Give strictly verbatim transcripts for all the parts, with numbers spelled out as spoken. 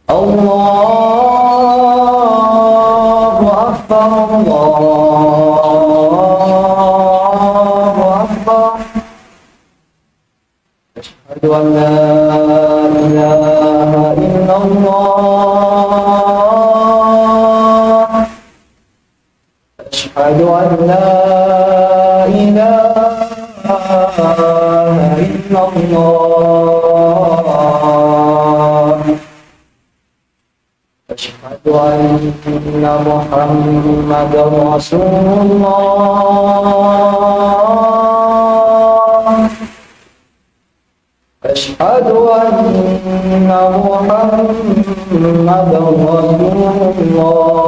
الله أكبر، الله أكبر. أشهد أن لا إله إلا الله. أشهد أن لا إله إلا الله. أشهد أن محمدا رسول الله. أشهد أن محمدا رسول الله.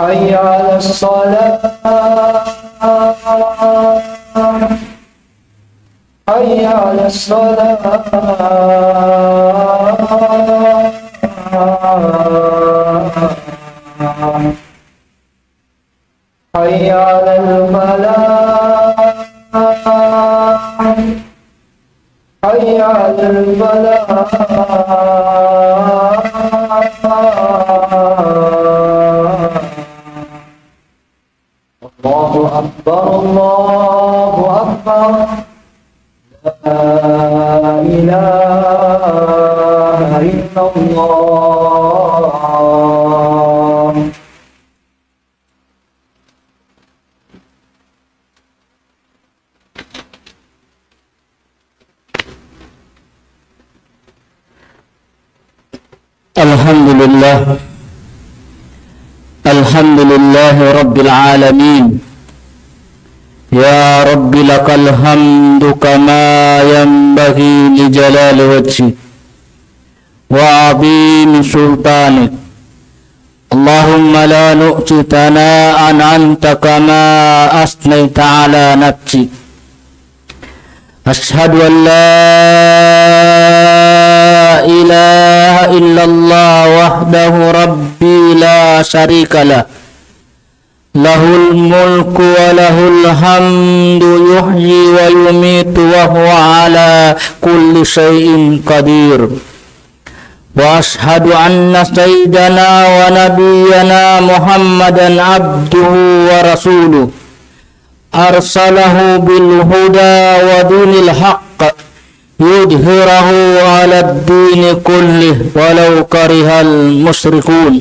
حي على الصلاة. حي على الصلاة. حي على الفلاح. حي على الفلاح. الله أكبر، الله أكبر. لا إله إلا الله. الحمد لله. الحمد لله رب العالمين. يا رب، لك الحمد كما ينبغي لجلال وجهك وعظيم سلطانك. اللهم لا نحصي ثناء عليك أنت كما أثنيت على نفسك. أشهد أن لا إله إلا الله وحده ربي لا شريك له. له الملك وله الحمد يحيي ويميت وهو على كل شيء قدير. وأشهد أن سيدنا ونبينا محمدا عبده ورسوله، أرسله بالهدى ودين الحق ليظهره على الدين كله ولو كره المشركون.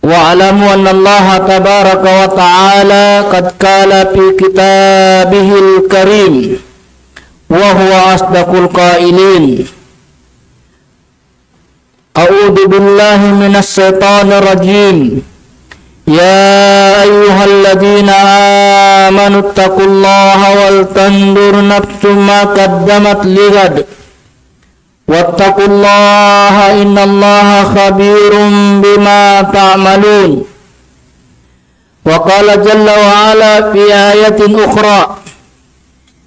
واعلموا أن الله تبارك وتعالى قد قال في كتابه الكريم وهو أصدق القائلين: أعوذ بالله من الشيطان الرجيم. يا أيها الذين آمنوا اتقوا الله ولتنظر نفس ما قدمت لغد واتقوا الله إن الله خبير بما تعملون. وقال جل وعلا في آية أخرى: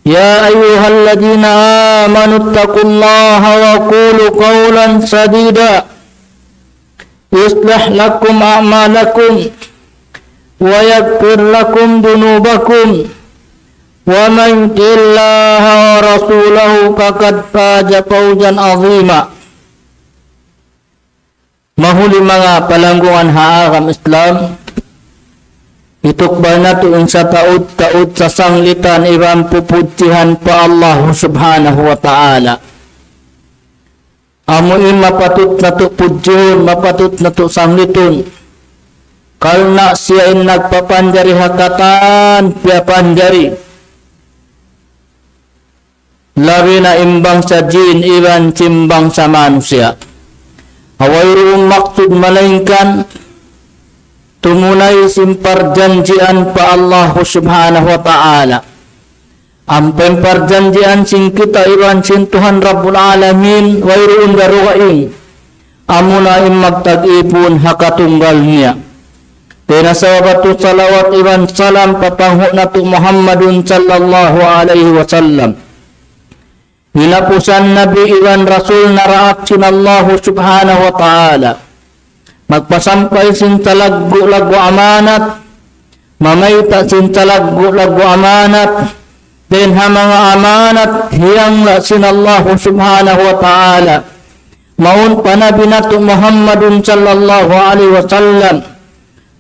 يا أيها الذين آمنوا اتقوا الله وقولوا قولا سديدا يصلح لكم أعمالكم ويغفر لكم ذنوبكم ومن يطع الله ورسوله فقد فاز فوزا عظيما. Mahuli manga palanggungan ha agama Islam, itukbal natu' in sataud-taud sasanglitan iban pupudjihan pa Allah Subhanahu wa Ta'ala. Amu in mapatut natu' pudjihun, mapatut natu' sanglitun. Karna' siya in nagpapanjari ha katan piyapanjari. Labi na in bangsa jin iban sin bangsa manusiya'. Wayruun maksud malaingkan tumunay sin parjanjian pa Allahu Subhanahu wa Ta'ala. Ampa in parjanjian sin kita iban sin Tuhan Rabbul Alamin, wayruun darugaing. Amuna in magtag-ipun ha katunggal niya. Dayn ha sabab atu salawat iban salam pa panghu' natu' Muhammadun sallallahu alayhi wasallam. Hinapusan Nabi iban Rasul naraak sin Allahu Subhanahu wa Ta'ala. Magpasampay sin talaggu'-laggu' amanat, mamayta' sin talaggu'-laggu' amanat, dayn ha manga amanat hiyangla' sin Allahu Subhanahu wa Ta'ala. Mawn pa Nabi natu' Muhammadun sallallahu alayhi wasallam,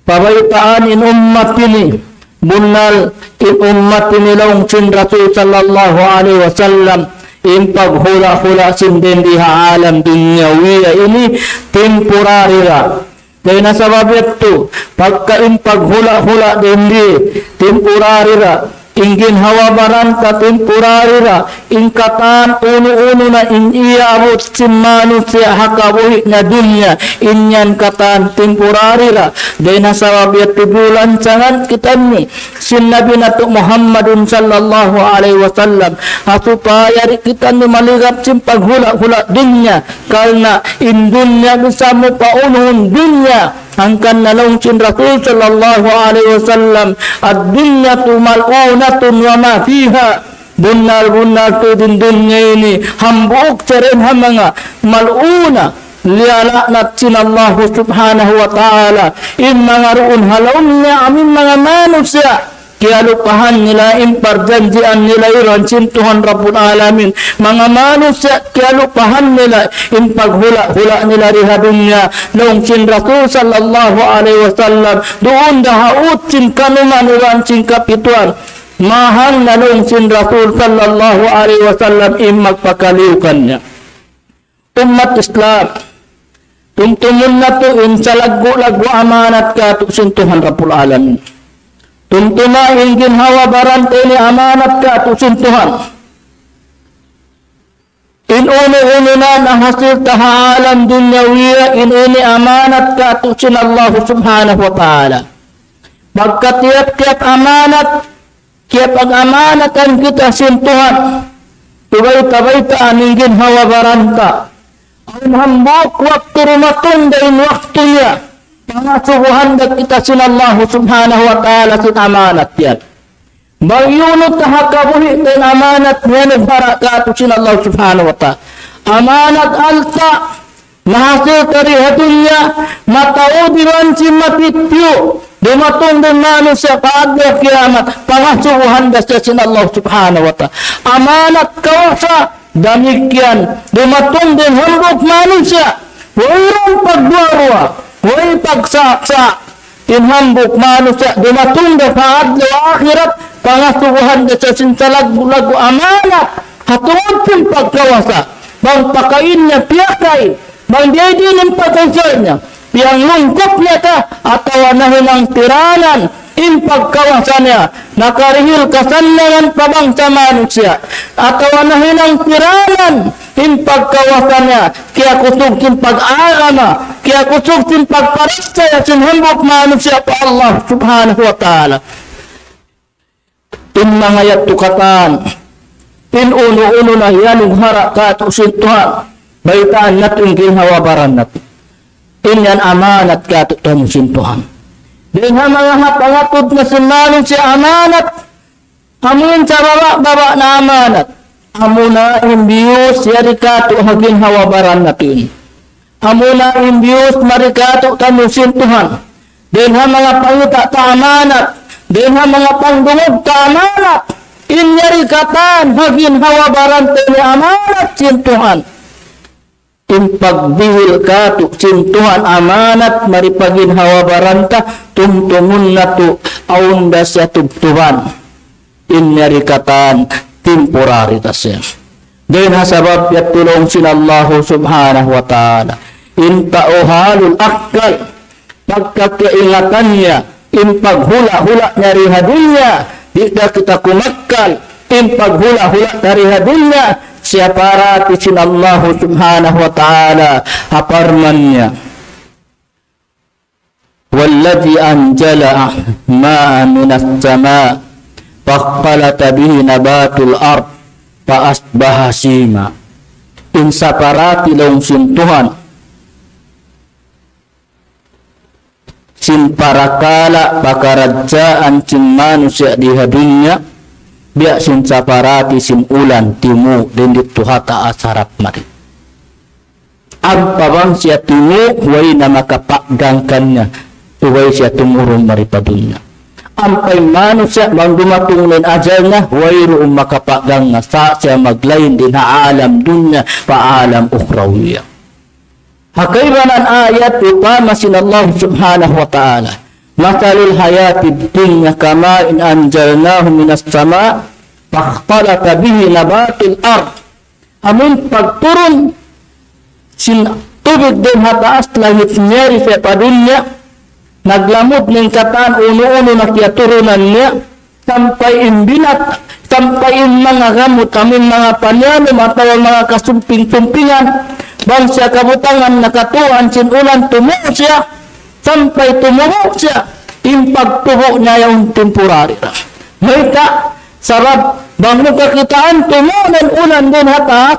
pabaytaan in ummat ini, bunnal in ummat ini laung sin Rasul sallallahu alayhi wasallam, in paghula'-hula' sin dindi ha alam dunyawiya ini temporary ra. Dayn ha sabab yadtu, pagka in paghula'-hula' dindi, temporary ra, in ginhawa-baran ta temporary ra, in katan unu-unu na in iyaabut sin manusiya' ha kabuhi' niya dunya, in yan katan temporary ra. Dayn ha sabab yadtu bulan sangan kita ini, sin Nabi natu' Muhammadun sallallahu alayhi wasallam, ha supaya di' kita ini maligap sin paghula'-hula' dunya, karna' in dunya bisan mu pa unuhun dunya, hangkan na laung sin Rasul sallallahu alayhi wasallam, الدنيا ملعونة وما فيها. Bunnal-bunnal tuud in dunya ini, hambuuk siya dayn ha manga mal'una, liyala'nat sin Allahu Subhanahu wa Ta'ala. In manga duun ha lawm niya, amu in manga manusiya', kiyalupahan nila in parjanjian nila iban sin Tuhan Rabbul Alamin. Manga manusiya', kiyalupahan nila in paghula'-hula' nila di ha dunya. Laung sin Rasul sallallahu alayhi wasallam, duun da ha ut sin kanuman iban sin kapituan, mahang na laung sin Rasul sallallahu alayhi wasallam in magpakaliyu kaniya. Ummat Islam, tumtumun natu' in salaggu'-laggu' amanat kātu' sin Tuhan Rabbul Alamin. Tumtuma in ginhawa-baran ta ini amanat kātu' sin Tuhan. In unu-unu na nahasil ta ha alam dunyawiya, in ini amanat kātu' sin Allah Subhanahu wa Ta'ala. Pagka tiyap-tiyap amanat, kiyapag-amanatan kita sin Tuhan, subay ta baytaan in ginhawa-baran ta. Awn hambuuk waktu dumatung da in waktu niya, pangasubuhan da kita sin Allah Subhanahu wa Ta'ala sin amanat yan. Bang unu ta ha kabuhi' ta in amanat niya, nagpara kātu' sin Allah Subhanahu wa Ta'ala. Amanat alta', nahasil ta di ha dunya, mataud iban sin matittiyu'. Dumatung da in manusiya' pa adlaw kiyamat, pangasubuhan da siya sin Allah Subhanahu wa Ta'ala. Amanat kawasa, damikkiyan. Dumatung da in hambuuk manusiya', wayruun pagduwa-ruwa, way pagsa'-sa'. In hambuuk manusiya' dumatung da pa adlaw akhirat, pangasubuhan da siya sin salaggu'-laggu' amanat, ha tungud sin pagkawasa. Bang pakain niya piyakay, bang biyadiin in pagkaisal niya, piyanglungkup niya ka, atawa nahinang tiranan in pagkawasa niya, nakarihil kasannangan pa bangsa manusiya', atawa nahinang tiranan in pagkawasa niya, kiyakusug sin pag-agama, kiyakusug sin pagparachaya sin hambuuk manusiya' pa Allah Subhanahu wa Ta'ala. In manga yadtu katan, in unu-unu na iyanughara' kātu' sin Tuhan, baytaan natu' in ginhawa-baran natu'. In yan amanat kātu'taniyu sin Tuhan. Dayn ha manga ha pangatud na sin manusiya' amanat, amu in sababa'-baba' na amanat. Amuna in biyus yari kātu' ha ginhawa-baran natu' ini. Amuna in biyus mari kātu'taniyu sin Tuhan. Dayn ha manga pangita' ta amanat. Dayn ha manga pangdungug ta amanat. In yari katan ha ginhawa-baran ta ini amanat sin Tuhan. In pagdihil kātu' sin Tuhan amanat mari pa ginhawa-baran ta, tumtumun natu' awn da siya tubtuban. In yari katan temporary da siya. Dayn ha sabab yadtu laung sin Allahu Subhanahu wa Ta'ala. In tau halul akkal, pagka kaingatan niya in paghula'-hula' niya di ha dunya, di' da kita kumakkal in paghula'-hula' ta di ha dunya, siya parati sin Allahu Subhanahu wa Ta'ala, ha parman niya. والذي أنزل ماء من السماء فاختلط به نبات الأرض فأصبح هشيما. In saparati laung sin Tuhan, sin parakala' pakaradjaan sin manusiya' di ha dunya, biya' sin saparati sin ulan timu' dayn didtu ha taas harap mari. Ampa bang siya timu', way na makapaggang kaniya, subay siya tumurun mari pa dunya. Ampa in manusiya' bang dumatung na in ajal niya, wayruun makapaganga sa siya maglain dayn ha alam dunya pa alam ukhrawiya. Ha kaibanan ayat upama sin Allah Subhanahu wa Ta'ala, مثل الحياة الدنيا كماء أنزلناه من السماء فاختلط به نبات الأرض. Amun pagturun sin tubig dayn ha taas langit miyari siya pa dunya, naglamud na in katan unu-unu na kiyaturunan niya, sampay in binat-, sampay in manga gamut, amun manga panyanum atawa manga kasumping-sumpingan, bang siya kabutangan nakatuan sin ulan tumubu' siya, sampay tumubu' siya, in pagtubu' niya yaun temporary ra. Mayta', sabab bang mu kakitaan tumubu' na in ulan dayn ha taas,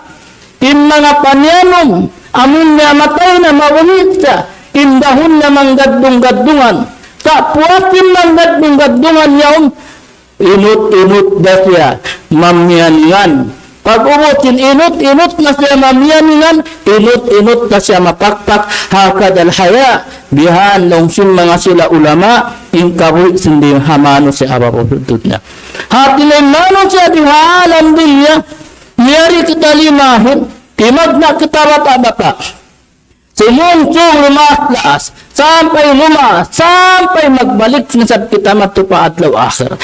in manga panyanum, amun niya matay na mabunyi siya, in dahun niya manggaddung-gaddungan. Sa' puas in manggaddung-gaddungan yaun, inut-inut da siya mamiyaningan. Pag-ubus in inut-inut na siya mamiyaningan, inut-inut na siya mapakpak. هكذا الحياة. Bihan laung sin manga sila ulama, in kabuhi' sin di ha manusiya' ha babaw dunya. Hati niya in manusiya' di ha alam dunya, miyari kita limahin, timagna' kita bata'-bata'. Sumunsung lumaas-laas, sampay lumaas, sampay magbalik na isab kita madtu pa adlaw akhirat.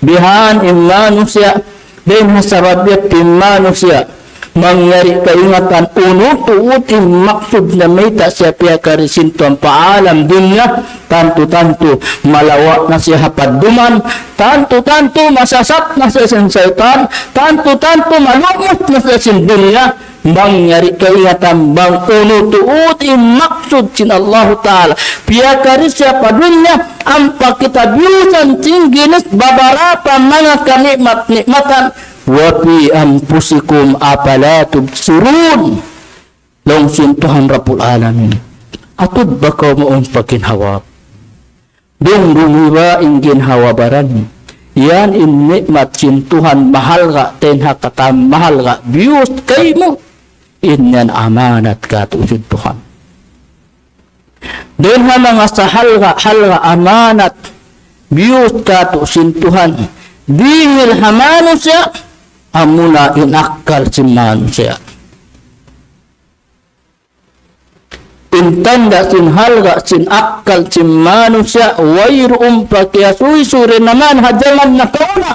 Bihan in manusiya', dayn ha sabab yadtu in manusiya', manjari kaingatan unu tuud in maksud niya mayta' siya piyakari sin Tuhan pa alam dunya, tantu-tantu malawa' na siya ha padduman, tantu-tantu masasat na siya sin saytan, tantu-tantu malumut na siya sin dunya, manjari kaingatan bang unu tuud in maksud sin Allahu Ta'ala. Piyakari siya pa dunya, ampa kita biyusan sin ginis babarapa manga kanikmat-nikmatan. وفي أنفسكم أفلا تبصرون. Laung sin Tuhan Rabbul Alamin. Atud ba kaw mawn pa ginhawa? Dungdungi ba in ginhawa-baran? Yan in nikmat sin Tuhan mahalga', dayn ha katan mahalga', biyus kaymu. In yan amanat kātu' sin Tuhan. Dayn ha manga sahalga'-halga' amanat, biyus kātu' sin Tuhan. Dihil ha manusiya', amuna in akkal sin manusiya'. In tanda' sin halga' sin akkal sin manusiya', wayruun pa kiyasuysuy dayn ha man ha jaman nakauna.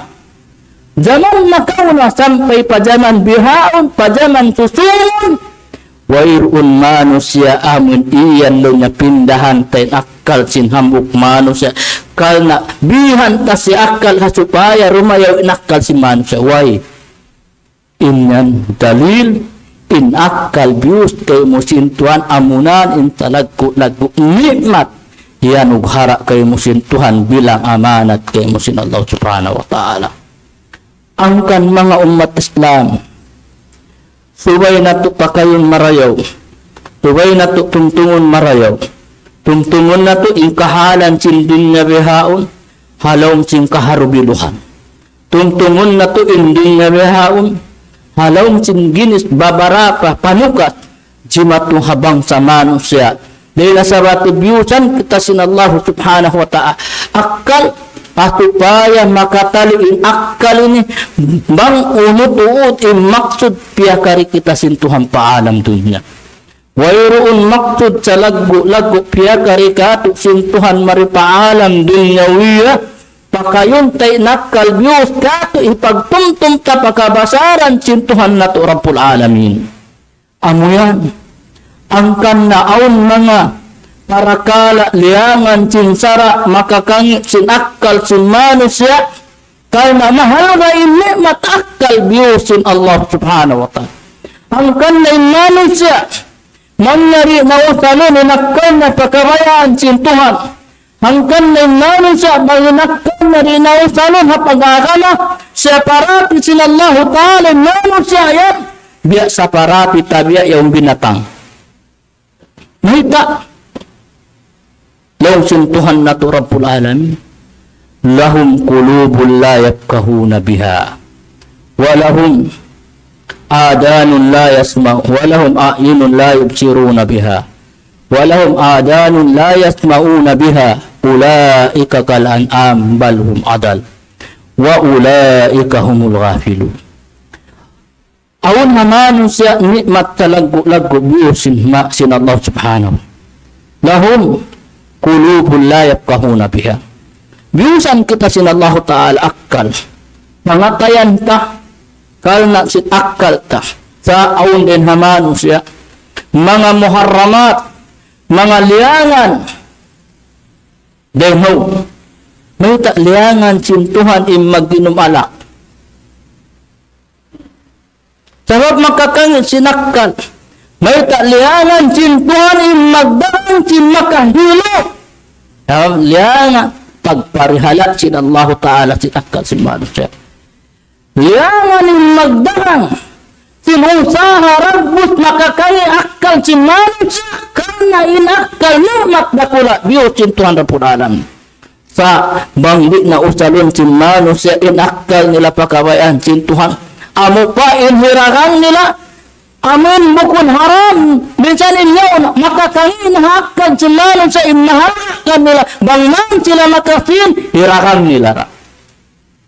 Jaman nakauna sampay pa jaman bihaun, pa jaman susūngun. Wayruun manusiya' amun iyan laung niya pindahan ta in akkal sin hambuuk manusiya'. Karna' bihan ta sin akkal ha supaya rumayaw in akkal sin manusiya'. Way. In yan dalil, in akkal biyus kaymu sin Tuhan amunan in salaggu'-laggu' nikmat. Yan ughara kaymu sin Tuhan bilang amanat kaymu sin Allah Subhanahu wa Ta'ala. Hangkan manga ummat Islam, subay natu' pakayun marayaw, subay natu' tumtumun marayaw, tumtumun natu' in kahalan sin dunya bihaun, ha lawm sin kaharubiluhan. Tumtumun natu' in dunya bihaun, ha lawm sin ginis babarapa panukat, jimatu ha bangsa manusiya'. Dayn ha sabab biyusan kita sin Allah Subhanahu wa Ta'ala akkal, ha supaya makatali in akkal ini, bang unu tuud in maksud piyakari kita sin Tuhan pa alam dunya. Wayruun maksud salaggu'-laggu' piyakari kātu' sin Tuhan mari pa alam dunyawiya, pakayun ta in akkal biyus kātu' hipagtumtum ta pa kabasaran sin Tuhan natu' Rabbul Alamin. Amu yan, hangkan na awn manga parakala' liyangan sin sara' makakangī' sin akkal sin manusiya', karna' mahalga' in nikmat akkal biyus sin Allah Subhanahu wa Ta'ala. Hangkan na in manusiya', manjari na usalun in akkal niya pa kabayaan sin Tuhan. Hangkan na in manusiya', bang in akkal niya di' na usalun ha pag-agama, siya parati sin Allahu Ta'ala in manusiya' yan. Biya' sa parati tabiya' yaun binatang. Mayta'? Laung sin Tuhan natu' Rabbul Alamin, لهم قلوب لا يفقهون بها ولهم آذان لا يسمع ولهم أعين لا يبصرون بها ولهم آذان لا يسمعون بها أولئك كالأنعام بل هم أضل وأولئك هم الغافلون. Awn ha manusiya' ni'mat talaggu'-laggu' biyus sin ma-, sin Allah Subhanahu. لهم قلوب لا يفقهون بها. Biyusan kita sin Allah Ta'ala akkal. Pangatayan ta, karna' sin akkal ta. Sa' awn dayn ha manusiya', manga muharramat, manga liyangan. Dayn ha, mayta' liyangan sin Tuhan in mag-inum alak. Sabab makakangi' sin akkal. Mayta' liyangan sin Tuhan in magdagang sin makahilu. Sabab liyangan pagparihala' sin Allahu Ta'ala sin akkal sin manusiya'. Liyangan in magdagang sin usaha dagbus makakangi' akkal sin manusiya', karna' in akkal ni'mat dakula' biyus sin Tuhan Rabbul Alamin. Sa' bang di' na usalun sin manusiya' in akkal nila pa kabayaan sin Tuhan. Amu pa in hiragang nila, amun bukun haram, minsan in yaun, makakangi' na ha akkal sin manusiya' in mahal akkal nila, bang man sila makasin, hiragang nila ra.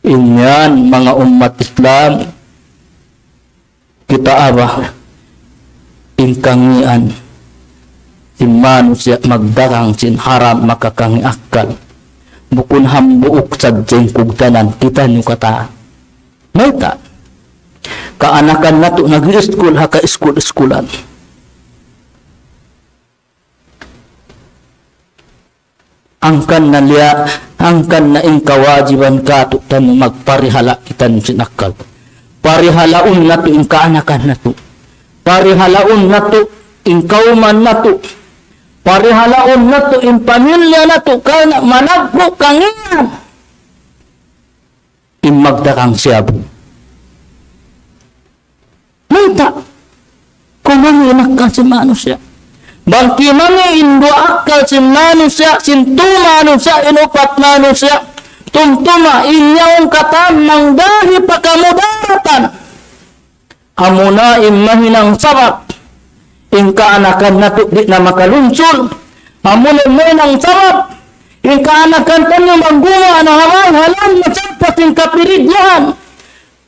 In yan, manga ummat Islam, kita' ba in kangīan sin manusiya' magdagang sin haram makakangi' akkal. Bukun hambuuk sadja in kugtanan, kitaniyu katan. Mayta'? Kaanakan natu' nag-iskul ha ka-iskul-iskulan. Hangkan na liya, hangkan na in kawajiban kātu'niyu magparihala' kitaniyu sin akkal. Parihalaun natu' in kaanakan natu'. Parihalaun natu' in kawman natu'. Parihalaun natu' in pamilya natu', karna' malaggu' kangīan in magdagang shabu. Mayta'? Kumangi' in akkal sin manusiya'. Bang kimangi' in duwa akkal sin manusiya', sin tū manusiya', in upat manusiya', tumtuma in yaun katan mangdahi pa kamudaratan. Amuna in mahinang sabab in kaanakan natu' di' na makalunsul. Amuna in mahinang sabab in kaanakan taniyu manggumuwa' na ha bay ha lawm na siyampas sin kapiridjahan.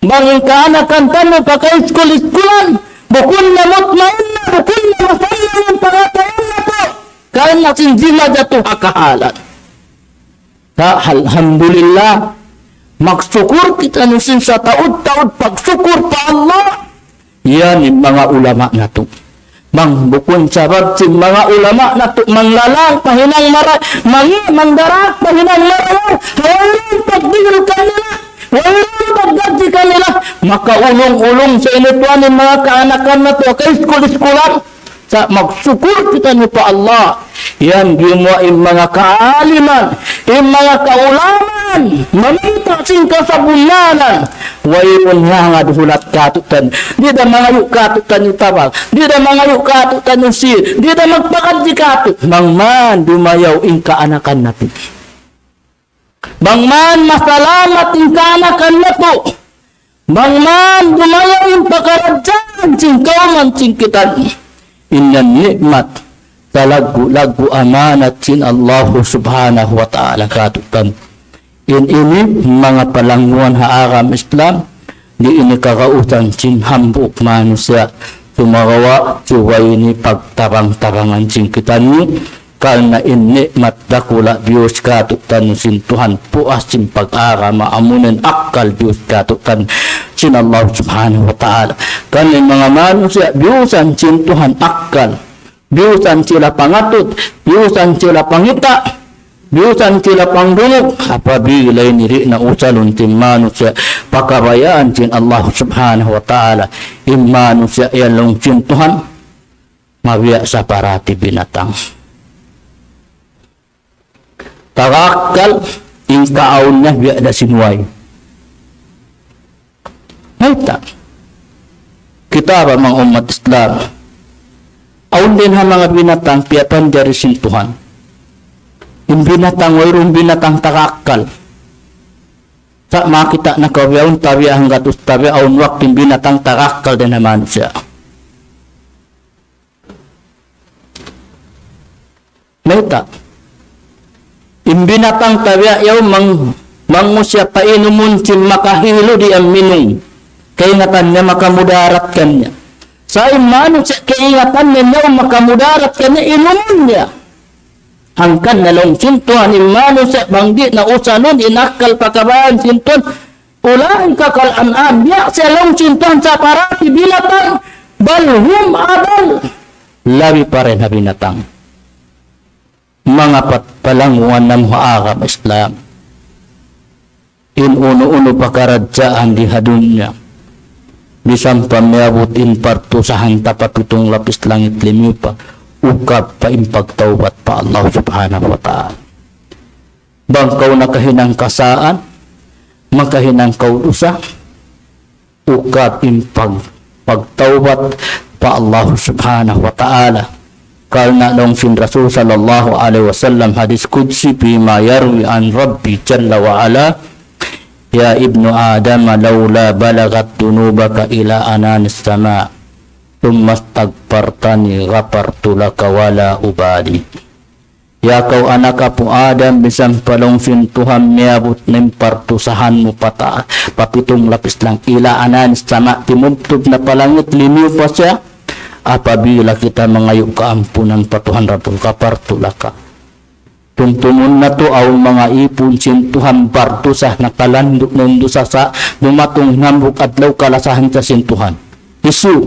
Bang in kaanakan taniyu pa ka-iskul-iskulan, bukun na mutmainna, bukun na masannang in pangatayan natu'. Karna' sin zina jatu ha kahalan. Sa' alhamdulillah, magsukur kitaniyu sin sataud-taud pagsukur pa Allah. Yan in manga ulama natu'. Bang bukun sabab sin manga ulama natu' manglalang pa hinang mara-, mangi-, mangdarak pa hinang marayaw, wayruun pagdihil kanila, wayruun paggadji kanila, makaulung-ulung sa ini tuwan in manga kaanakan natu' ha ka-iskul-iskulan. Sa' magsukur kitaniyu pa Allah. Yan gimuwa' in manga kaaliman, in manga kaulamaan, maminta' sin kasabunnalan. Wayruun hangad hulat kātu'niyu. Di' da mangayu' kātu'niyu tabal. Di' da mangayu' kātu'niyu sīn. Di' da magpagadji kātu'. Bang man dumayaw in kaanakan natu'. Bang man masalamat in kaanakan natu'. Bang man dumayaw in pakaradjaan sin kawman sin kitaniyu. In yan ni'mat, talaggu'-laggu' amanat sin Allahu Subhanahu wa Ta'ala kātu'niyu. In ini manga palangguan ha agama Islam, di' ini kagausan sin hambuuk manusiya', sumagawa' subay ini pagtabang-tabangan sin kitaniyu, karna' in ni'mat dakula' biyus kātu'niyu sin Tuhan, puas sin pag-agama, amuna in akkal biyus kātu'niyu sin Allah Subhanahu wa Ta'ala. Karna' in manga manusiya' biyusan sin Tuhan akkal, biyusan sila pangatud, biyusan sila pangita', biyusan sila pangdungug, apabila ini di' na usalun sin manusiya' pa kabayaan sin Allah Subhanahu wa Ta'ala, in manusiya' yan laung sin Tuhan, mabiya' sa parati binatang. Taga akkal, in kaawn niya, biya' da sin way. Mayta'? Kita' ba manga ummat Islam? Awn dayn ha manga binatang piyapanjari sin Tuhan. In binatang, wayruun binatang taga akkal. Sa' makakita' na kaw biya' awn tabiya' hanggatus tabiya' awn waktu in binatang taga akkal dayn ha manusiya'. Mayta'? In binatang tabiya' yaun mang-, mangusiya' painumun sin makahilu di' amu minum. Kaingatan niya makamudarat kaniya. Sa' in manusiya' kaingatan niya yaun makamudarat kaniya, inumun niya. Hangkan na laung sin Tuhan in manusiya' bang di' na usalun in akkal pa kabayaan sin Tuhan. أولئك كالأنعام, biya' siya laung sin Tuhan sa' parati binatang, بل هم أضل, labi pa dayn ha binatang. Manga pat-, palangguan namu' ha agama Islam. In unu-unu pakaradjaan di ha dunya, misan pa miyabut in partusahan ta pa pitung lapis langit limiyu pa, ukab pa in pagtawbat pa Allah Subhanahu wa Ta'ala. Bang kaw nakahinang kasaan, makahinang kaw dusa, ukab in pag-, pagtawbat pa Allah Subhanahu wa Ta'ala. Karna' laung sin Rasul sallallahu alayhi wasallam, hadis qudsi, فيما يروي عن ربي جل وعلا: يا ابن آدم لولا بلغت ذنوبك إلى عنان السماء ثم استغفرتني غفرت لك ولا أبالي. Ya kaw anak apu' Adam, misan pa laung sin Tuhan miyabut na in partusahan mu pa ta-, pa pitung lapis langit, إلى عنان السماء, timubtub na pa langit, limiyu pa siya, apabila kita mangayu' kaampunan pa Tuhan Rabbul, غفرت لك. Tumtumun natu', awn manga ipun sin Tuhan partusa, nakalandu' na in dusa sa' dumatung in hambuuk adlaw kalasahan sa sin Tuhan. Hisiyu?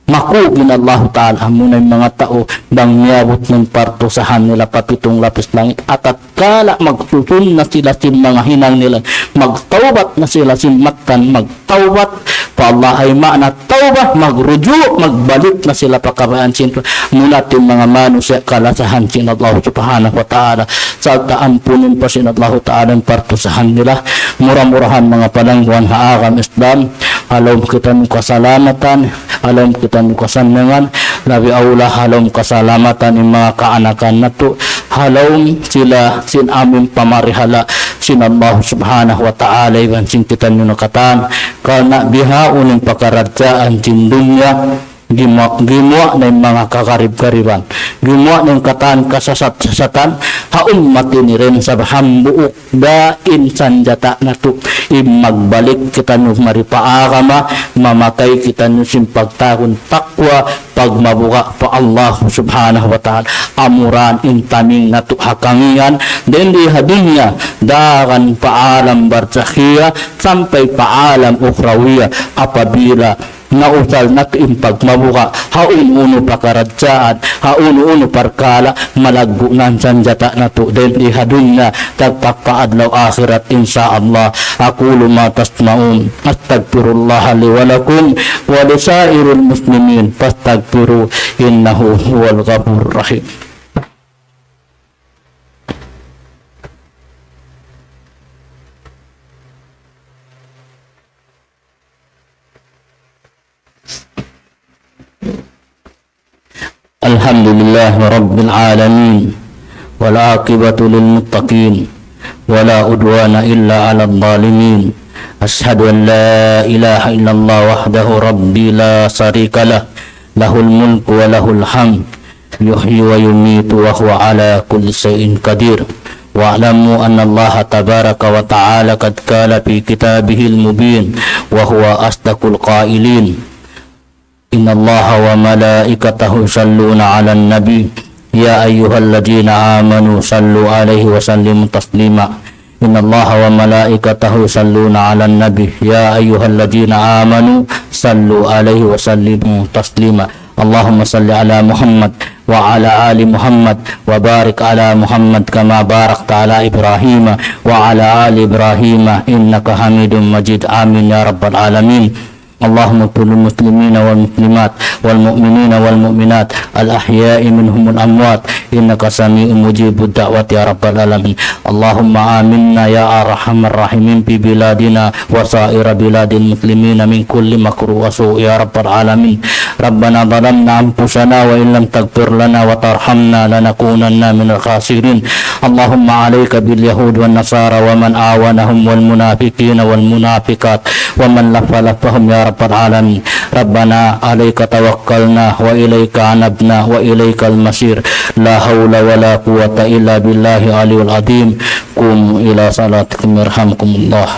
Makug in Allahu Ta'ala, amuna in manga tau bang miyabut na in partusahan nila pa pitung lapis langit, atatkala magsusun na sila sin manga hinang nila, magtawbat na sila sin mattan, magtawbat pa Allah, ay maana tawbat, magruju', magbalik na sila pa kabayaan sin Tuhan. Amuna in manga manusiya' kalasahan sin Allah Subhanahu wa Ta'ala, sarta' ampunun pa sin Allahu Ta'ala in partusahan nila. Mura-murahan manga palangguan ha agama Islam, ha lawm kitaniyu kasalamatan, ha lawm kitaniyu kasannyangan, labi awla ha lawm kasalamatan in manga kaanakan natu', ha lawm sila sin amun pamarihala sin Allah Subhanahu wa Ta'ala iban sin kitaniyu na katan. Karna' bihaun in pakaradjaan sin dunya, gimuwa', gimuwa' na in manga kagarib-gariban, gimuwa' na in katan kasasat-sasatan ha ummat ini, dayn sa hambuuk da in sanjata natu', in magbalik kitaniyu mari pa agama, mamatay kitaniyu sin pagtagun takwa, pagmabuga' pa Allah Subhanahu wa Ta'ala. Amura in taming natu' ha kangian, dayn di ha dunya, daran pa alam barzakhiya, sampay pa alam ukhrawiya, apabila nausal natu' in pagmabuga' ha unu-unu pakaradjaan, ha unu-unu parkala', malaggu' na in sanjata natu' dayn di ha dunya, tagpat pa adlaw akhirat, insya Allah. أقول ما تسمعون، أستغفر الله لي ولكم ولسائر المسلمين فاستغفروه إنه هو الغفور الرحيم. الحمد لله رب العالمين، والعاقبة للمتقين، ولا عدوان إلا على الظالمين. أشهد أن لا إله إلا الله وحده ربي لا شريك له، له الملك وله الحمد، يحيي ويميت وهو على كل شيء قدير. واعلموا أن الله تبارك وتعالى قد قال في كتابه المبين، وهو أصدق القائلين: إن الله وملائكته يصلون على النبي، يا أيها الذين آمنوا صلوا عليه وسلموا تسليما. إن الله وملائكته يصلون على النبي، يا أيها الذين آمنوا صلوا عليه وسلموا تسليما. اللهم صل على محمد وعلى آل محمد وبارك على محمد كما باركت على إبراهيم وعلى آل إبراهيم إنك حميد مجيد. آمين يا رب العالمين. اللهم اغفر للمسلمين والمسلمات والمؤمنين والمؤمنات الأحياء منهم والأموات إنك سميع مجيب الدعوات يا رب العالمين. اللهم آمنا يا أرحم الراحمين في بلادنا وسائر بلاد المسلمين من كل مكروه وسوء يا رب العالمين. ربنا ظلمنا أنفسنا وإن لم تغفر لنا وترحمنا لنكونن من الخاسرين. اللهم عليك باليهود والنصارى ومن عاونهم والمنافقين والمنافقات ومن لف لفهم يا رب العالمين. ربنا عليك توكلنا وإليك أنبنا وإليك المصير. لا حول ولا قوة إلا بالله العلي العظيم. قوموا إلى صلاتكم يرحمكم الله.